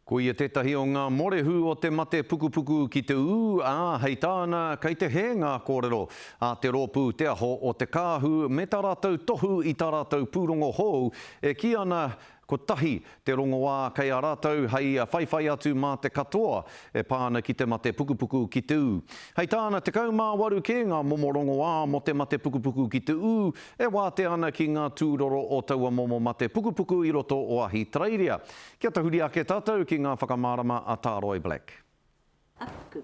Ko ia tētahi o ngā morehu o te mate pukupuku ki te ū, ā, hei tāna, kei te hē ngā kōrero a te rōpū Te Aho o Te Kāhu me tā rātou tohu i tā rātou pūrongo hou e kī ana kotahi te rongoā kei a rātou hei whaiwhai atu mā te katoa e pā ana ki te mate pukupuku ki te ū. Hei tāna, 18 kē ngā momo rongoā mō te mate pukupuku ki te ū e wātea ana ki ngā tūroro o taua momo mate pukupuku i roto o Ahitereiria. Kia tahuri ake tātou ki ngā whakamārama a Tāroi Black.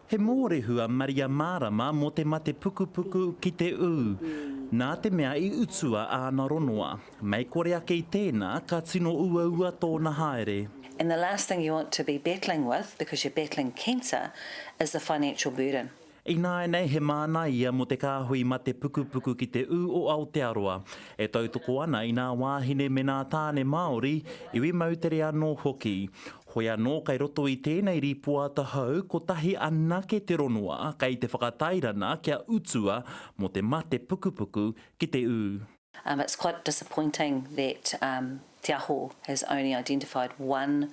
He mōrehu a Maria Mārama mō te mate pukupuku ki te ū, nā te mea i utua āna ronoa. Mei kore ake i tēnā, ka tino uaua tōna haere. And the last thing you want to be battling with, because you're battling cancer, is the financial burden. Ināianei he māna ia mō te kāhui mate pukupuku ki te ū o Aotearoa, e tautoko ana i nā wāhine me nā tāne Māori, iwi moutere anō hoki. Hoi anō kei roto i tēnei rīpoata hou kotahi anake te ronoa kei te whakatairana kia utua mō te mate pukupuku ki te ū. Um, it's quite disappointing that um, Te Aho has only identified one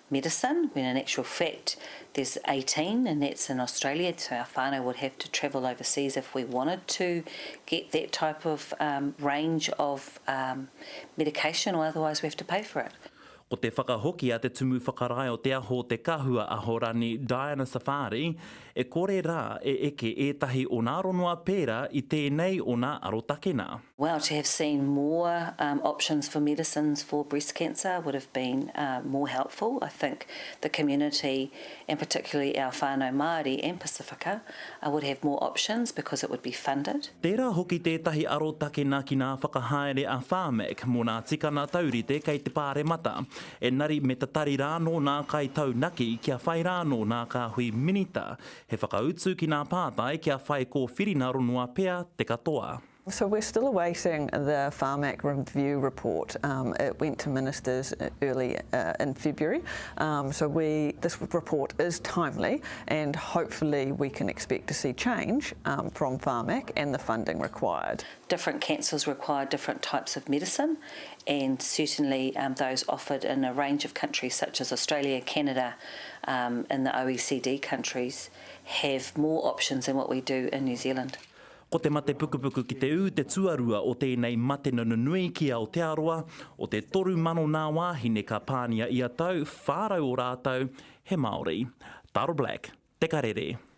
medicine, when in actual fact there's 18 and that's in Australia, so our whānau would have to travel overseas if we wanted to get that type of um, range of um, medication or otherwise we have to pay for it. Ko te whakahoki a te Tumu Whakarae o Te Aho o Te Kahua Ahorangi Diana Safari, e kore rā e eke ētahi o nā ronoa pērā i tēnei o nā arotakena. Well, to have seen more um, options for medicines for breast cancer would have been uh, more helpful. I think the community, and particularly our whānau Māori and Pasifika, uh, would have more options because it would be funded. Tērā hoki tētahi arotakena ki nā whakahaere a Pharmac mō nā tikana taurite kei te Pāremata, enari me tatari rānō nā kaitaunaki kia whai rānō nā kāhui minita he whakautu ki nā pātai kia whai kōwhirina ronoa pea te katoa. So we're still awaiting the Pharmac review report. Um, it went to ministers early uh, in February. Um, so we this report is timely and hopefully we can expect to see change um, from Pharmac and the funding required. Different cancers require different types of medicine and certainly um, those offered in a range of countries such as Australia, Canada um, and the OECD countries have more options than what we do in New Zealand. Ko te mate pukupuku ki te ū te tuarua o tēnei mate nununui ki Aotearoa, o te 3,000 nā wāhine ka pānia ia tau, 400 o rātou he Māori. Taro Black, Te Karere.